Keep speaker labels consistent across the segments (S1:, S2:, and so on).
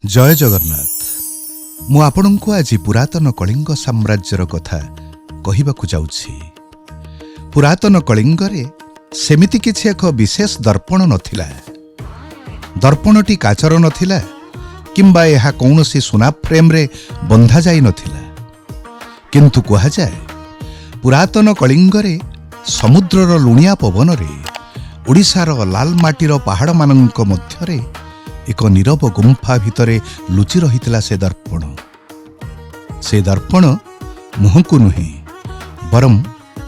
S1: ଜୟ ଜଗନ୍ନାଥ। ମୁଁ ଆପଣଙ୍କୁ ଆଜି ପୁରାତନ କଳିଙ୍ଗ ସାମ୍ରାଜ୍ୟର କଥା କହିବାକୁ ଯାଉଛି। ପୁରାତନ କଳିଙ୍ଗରେ ସେମିତି କିଛି ଏକ ବିଶେଷ ଦର୍ପଣ ନଥିଲା। ଦର୍ପଣଟି କାଚର ନଥିଲା କିମ୍ବା ଏହା କୌଣସି ସୁନା ଫ୍ରେମ୍ରେ ବନ୍ଧା ଯାଇନଥିଲା। କିନ୍ତୁ କୁହାଯାଏ, ପୁରାତନ କଳିଙ୍ଗରେ ସମୁଦ୍ରର ଲୁଣିଆ ପବନରେ, ଓଡ଼ିଶାର ଲାଲ ମାଟିର ପାହାଡ଼ମାନଙ୍କ ମଧ୍ୟରେ ଏକ ନୀରବ ଗୁମ୍ଫା ଭିତରେ ଲୁଚି ରହିଥିଲା ସେ ଦର୍ପଣ। ସେ ଦର୍ପଣ ମୁହଁକୁ ନୁହେଁ, ବରଂ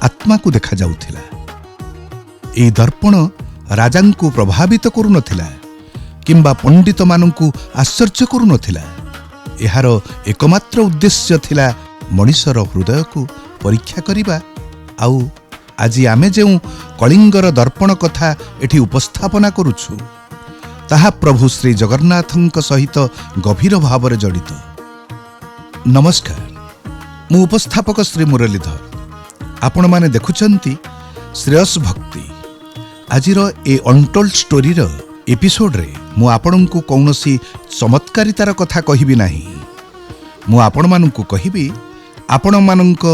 S1: ଆତ୍ମାକୁ ଦେଖାଯାଉଥିଲା। ଏହି ଦର୍ପଣ ରାଜାଙ୍କୁ ପ୍ରଭାବିତ କରୁନଥିଲା କିମ୍ବା ପଣ୍ଡିତମାନଙ୍କୁ ଆଶ୍ଚର୍ଯ୍ୟ କରୁନଥିଲା। ଏହାର ଏକମାତ୍ର ଉଦ୍ଦେଶ୍ୟ ଥିଲା ମଣିଷର ହୃଦୟକୁ ପରୀକ୍ଷା କରିବା। ଆଉ ଆଜି ଆମେ ଯେଉଁ କଳିଙ୍ଗର ଦର୍ପଣ କଥା ଏଠି ଉପସ୍ଥାପନା କରୁଛୁ, ତାହା ପ୍ରଭୁ ଶ୍ରୀ ଜଗନ୍ନାଥଙ୍କ ସହିତ ଗଭୀର ଭାବରେ ଜଡ଼ିତ। ନମସ୍କାର, ମୁଁ ଉପସ୍ଥାପକ ଶ୍ରୀ ମୁରଲୀଧର। ଆପଣମାନେ ଦେଖୁଛନ୍ତି ଶ୍ରେୟସ୍ ଭକ୍ତି। ଆଜିର ଏ ଅନଟୋଲ୍ଡ ଷ୍ଟୋରିର ଏପିସୋଡରେ ମୁଁ ଆପଣଙ୍କୁ କୌଣସି ଚମତ୍କାରିତାର କଥା କହିବି ନାହିଁ। ମୁଁ ଆପଣମାନଙ୍କୁ କହିବି ଆପଣମାନଙ୍କ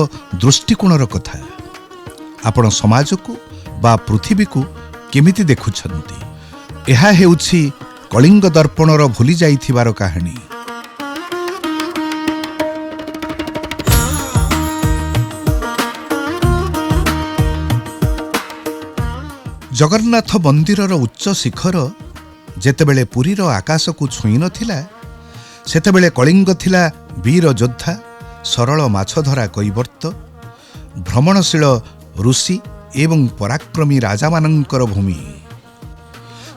S1: ଦୃଷ୍ଟିକୋଣର କଥା। ଆପଣ ସମାଜକୁ ବା ପୃଥିବୀକୁ କେମିତି ଦେଖୁଛନ୍ତି? ଏହା ହେଉଛି କଳିଙ୍ଗ ଦର୍ପଣର ଭୁଲି ଯାଇଥିବାର କାହାଣୀ। ଜଗନ୍ନାଥ ମନ୍ଦିରର ଉଚ୍ଚ ଶିଖର ଯେତେବେଳେ ପୁରୀର ଆକାଶକୁ ଛୁଇଁ ନଥିଲା, ସେତେବେଳେ କଳିଙ୍ଗ ଥିଲା ବୀର ଯୋଦ୍ଧା, ସରଳ ମାଛଧରା କୈବର୍ତ୍ତ, ଭ୍ରମଣଶୀଳ ଋଷି ଏବଂ ପରାକ୍ରମୀ ରାଜାମାନଙ୍କର ଭୂମି।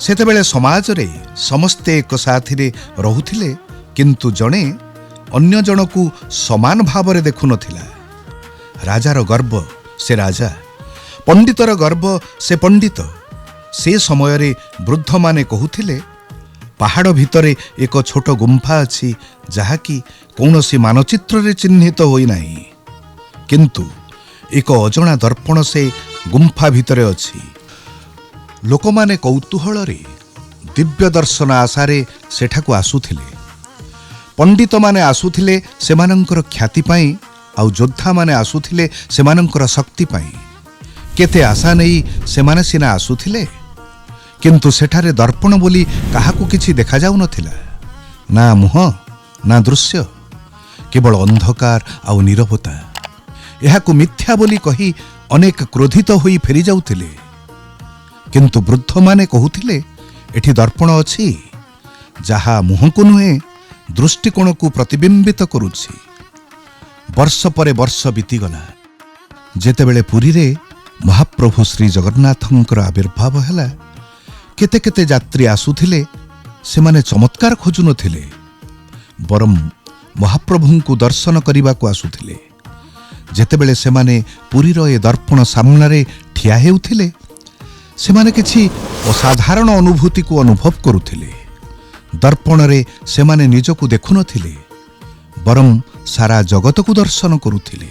S1: ସେତେବେଳେ ସମାଜରେ ସମସ୍ତେ ଏକ ସାଥିରେ ରହୁଥିଲେ, କିନ୍ତୁ ଜଣେ ଅନ୍ୟ ଜଣକୁ ସମାନ ଭାବରେ ଦେଖୁନଥିଲା। ରାଜାର ଗର୍ବ ସେ ରାଜା, ପଣ୍ଡିତର ଗର୍ବ ସେ ପଣ୍ଡିତ। ସେ ସମୟରେ ବୃଦ୍ଧମାନେ କହୁଥିଲେ, ପାହାଡ଼ ଭିତରେ ଏକ ଛୋଟ ଗୁମ୍ଫା ଅଛି, ଯାହାକି କୌଣସି ମାନଚିତ୍ରରେ ଚିହ୍ନିତ ହୋଇନାହିଁ, କିନ୍ତୁ ଏକ ଅଜଣା ଦର୍ପଣ ସେ ଗୁମ୍ଫା ଭିତରେ ଅଛି। ଲୋକମାନେ କୌତୂହଳରେ ଦିବ୍ୟ ଦର୍ଶନ ଆଶାରେ ସେଠାକୁ ଆସୁଥିଲେ। ପଣ୍ଡିତମାନେ ଆସୁଥିଲେ ସେମାନଙ୍କର ଖ୍ୟାତି ପାଇଁ, ଆଉ ଯୋଦ୍ଧାମାନେ ଆସୁଥିଲେ ସେମାନଙ୍କର ଶକ୍ତି ପାଇଁ। କେତେ ଆଶା ନେଇ ସେମାନେ ସିନା ଆସୁଥିଲେ, କିନ୍ତୁ ସେଠାରେ ଦର୍ପଣ ବୋଲି କାହାକୁ କିଛି ଦେଖାଯାଉନଥିଲା। ନା ମୁହଁ, ନା ଦୃଶ୍ୟ, କେବଳ ଅନ୍ଧକାର ଆଉ ନୀରବତା। ଏହାକୁ ମିଥ୍ୟା ବୋଲି କହି ଅନେକ କ୍ରୋଧିତ ହୋଇ ଫେରିଯାଉଥିଲେ। କିନ୍ତୁ ବୃଦ୍ଧମାନେ କହୁଥିଲେ, ଏଠି ଦର୍ପଣ ଅଛି, ଯାହା ମୁହଁକୁ ନୁହେଁ, ଦୃଷ୍ଟିକୋଣକୁ ପ୍ରତିବିମ୍ବିତ କରୁଛି। ବର୍ଷ ପରେ ବର୍ଷ ବିତିଗଲା। ଯେତେବେଳେ ପୁରୀରେ ମହାପ୍ରଭୁ ଶ୍ରୀ ଜଗନ୍ନାଥଙ୍କର ଆବିର୍ଭାବ ହେଲା, କେତେ କେତେ ଯାତ୍ରୀ ଆସୁଥିଲେ। ସେମାନେ ଚମତ୍କାର ଖୋଜୁନଥିଲେ, ବରଂ ମହାପ୍ରଭୁଙ୍କୁ ଦର୍ଶନ କରିବାକୁ ଆସୁଥିଲେ। ଯେତେବେଳେ ସେମାନେ ପୁରୀର ଏ ଦର୍ପଣ ସାମ୍ନାରେ ଠିଆ ହେଉଥିଲେ, ସେମାନେ କିଛି ଅସାଧାରଣ ଅନୁଭୂତିକୁ ଅନୁଭବ କରୁଥିଲେ। ଦର୍ପଣରେ ସେମାନେ ନିଜକୁ ଦେଖୁନଥିଲେ, ବରଂ ସାରା ଜଗତକୁ ଦର୍ଶନ କରୁଥିଲେ।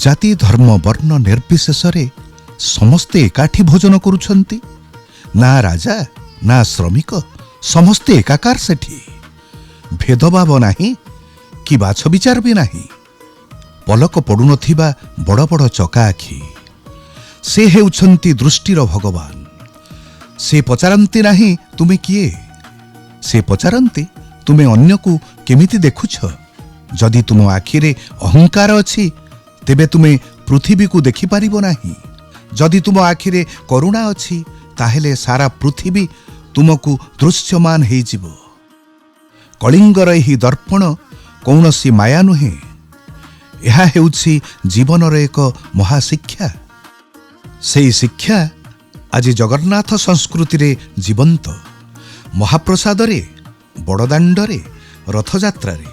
S1: ଜାତି, ଧର୍ମ, ବର୍ଣ୍ଣ ନିର୍ବିଶେଷରେ ସମସ୍ତେ ଏକାଠି ଭୋଜନ କରୁଛନ୍ତି। ନା ରାଜା, ନା ଶ୍ରମିକ, ସମସ୍ତେ ଏକାକାର ସେଠି। ଭେଦଭାବ ନାହିଁ କି ବାଛବିଚାର ବି ନାହିଁ। ପଲକ ପଡ଼ୁନଥିବା ବଡ଼ ବଡ଼ ଚକା ଆଖି। ସେ ହେଉଛନ୍ତି ଦୃଷ୍ଟିର ଭଗବାନ। ସେ ପଚାରନ୍ତି ନାହିଁ, ତୁମେ କିଏ? ସେ ପଚାରନ୍ତି, ତୁମେ ଅନ୍ୟକୁ କେମିତି ଦେଖୁଛ? ଯଦି ତୁମ ଆଖିରେ ଅହଙ୍କାର ଅଛି, ତେବେ ତୁମେ ପୃଥିବୀକୁ ଦେଖିପାରିବ ନାହିଁ। ଯଦି ତୁମ ଆଖିରେ କରୁଣା ଅଛି, ତାହେଲେ ସାରା ପୃଥିବୀ ତୁମକୁ ଦୃଶ୍ୟମାନ ହେଇଯିବ। କଳିଙ୍ଗର ଏହି ଦର୍ପଣ କୌଣସି ମାୟା ନୁହେଁ। ଏହା ହେଉଛି ଜୀବନର ଏକ ମହାଶିକ୍ଷା। ସେଇ ଶିକ୍ଷା ଆଜି ଜଗନ୍ନାଥ ସଂସ୍କୃତିରେ ଜୀବନ୍ତ। ମହାପ୍ରସାଦରେ, ବଡ଼ଦାଣ୍ଡରେ, ରଥଯାତ୍ରାରେ,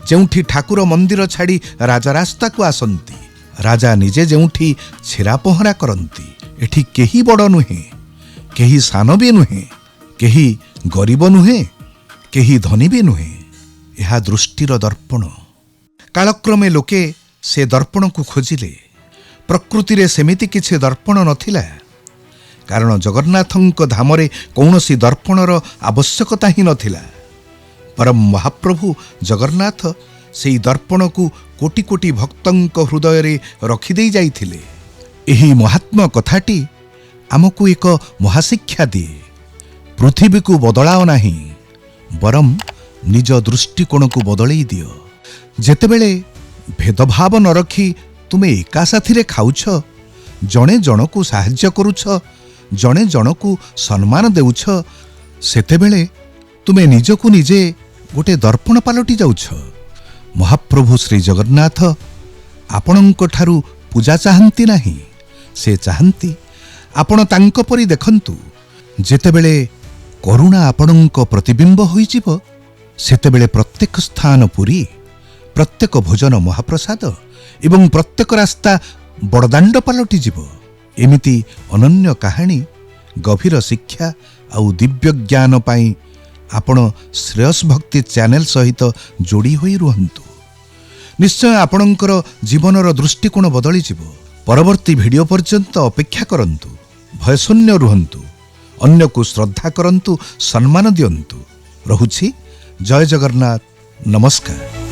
S1: ଯେଉଁଠି ଠାକୁର ମନ୍ଦିର ଛାଡ଼ି ରାଜରାସ୍ତାକୁ ଆସନ୍ତି, ରାଜା ନିଜେ ଯେଉଁଠି ଛେରା ପହଁରା କରନ୍ତି, ଏଠି କେହି ବଡ଼ ନୁହେଁ, କେହି ସାନ ବି ନୁହେଁ, କେହି ଗରିବ ନୁହେଁ, କେହି ଧନୀ ବି ନୁହେଁ। ଏହା ଦୃଷ୍ଟିର ଦର୍ପଣ। କାଳକ୍ରମେ ଲୋକେ ସେ ଦର୍ପଣକୁ ଖୋଜିଲେ। ପ୍ରକୃତିରେ ସେମିତି କିଛି ଦର୍ପଣ ନଥିଲା, କାରଣ ଜଗନ୍ନାଥଙ୍କ ଧାମରେ କୌଣସି ଦର୍ପଣର ଆବଶ୍ୟକତା ହିଁ ନଥିଲା। ପରମ ମହାପ୍ରଭୁ ଜଗନ୍ନାଥ ସେଇ ଦର୍ପଣକୁ କୋଟି କୋଟି ଭକ୍ତଙ୍କ ହୃଦୟରେ ରଖିଦେଇ ଯାଇଥିଲେ। ଏହି ମହାତ୍ମ କଥାଟି ଆମକୁ ଏକ ମହାଶିକ୍ଷା ଦିଏ। ପୃଥିବୀକୁ ବଦଳାଅ ନାହିଁ, ବରଂ ନିଜ ଦୃଷ୍ଟିକୋଣକୁ ବଦଳେଇ ଦିଅ। ଯେତେବେଳେ ଭେଦଭାବ ନ ରଖି ତୁମେ ଏକା ସାଥିରେ ଖାଉଛ, ଜଣେ ଜଣକୁ ସାହାଯ୍ୟ କରୁଛ, ଜଣେ ଜଣକୁ ସମ୍ମାନ ଦେଉଛ, ସେତେବେଳେ ତୁମେ ନିଜକୁ ନିଜେ ଗୋଟେ ଦର୍ପଣ ପାଲଟି ଯାଉଛ। ମହାପ୍ରଭୁ ଶ୍ରୀ ଜଗନ୍ନାଥ ଆପଣଙ୍କଠାରୁ ପୂଜା ଚାହାନ୍ତି ନାହିଁ, ସେ ଚାହାନ୍ତି ଆପଣ ତାଙ୍କ ପରି ଦେଖନ୍ତୁ। ଯେତେବେଳେ କରୁଣା ଆପଣଙ୍କ ପ୍ରତିବିମ୍ବ ହୋଇଯିବ, ସେତେବେଳେ ପ୍ରତ୍ୟେକ ସ୍ଥାନ ପୁରୀ, ପ୍ରତ୍ୟେକ ଭୋଜନ ମହାପ୍ରସାଦ ଏବଂ ପ୍ରତ୍ୟେକ ରାସ୍ତା ବଡ଼ଦାଣ୍ଡ ପାଲଟିଯିବ। ଏମିତି ଅନନ୍ୟ କାହାଣୀ, ଗଭୀର ଶିକ୍ଷା ଆଉ ଦିବ୍ୟ ଜ୍ଞାନ ପାଇଁ ଆପଣ ଶ୍ରେୟସ ଭକ୍ତି ଚ୍ୟାନେଲ ସହିତ ଯୋଡ଼ି ହୋଇ ରୁହନ୍ତୁ। ନିଶ୍ଚୟ ଆପଣଙ୍କର ଜୀବନର ଦୃଷ୍ଟିକୋଣ ବଦଳିଯିବ। ପରବର୍ତ୍ତୀ ଭିଡ଼ିଓ ପର୍ଯ୍ୟନ୍ତ ଅପେକ୍ଷା କରନ୍ତୁ। ଭୟଶୂନ୍ୟ ରୁହନ୍ତୁ, ଅନ୍ୟକୁ ଶ୍ରଦ୍ଧା କରନ୍ତୁ, ସମ୍ମାନ ଦିଅନ୍ତୁ। ରହୁଛି, ଜୟ ଜଗନ୍ନାଥ, ନମସ୍କାର।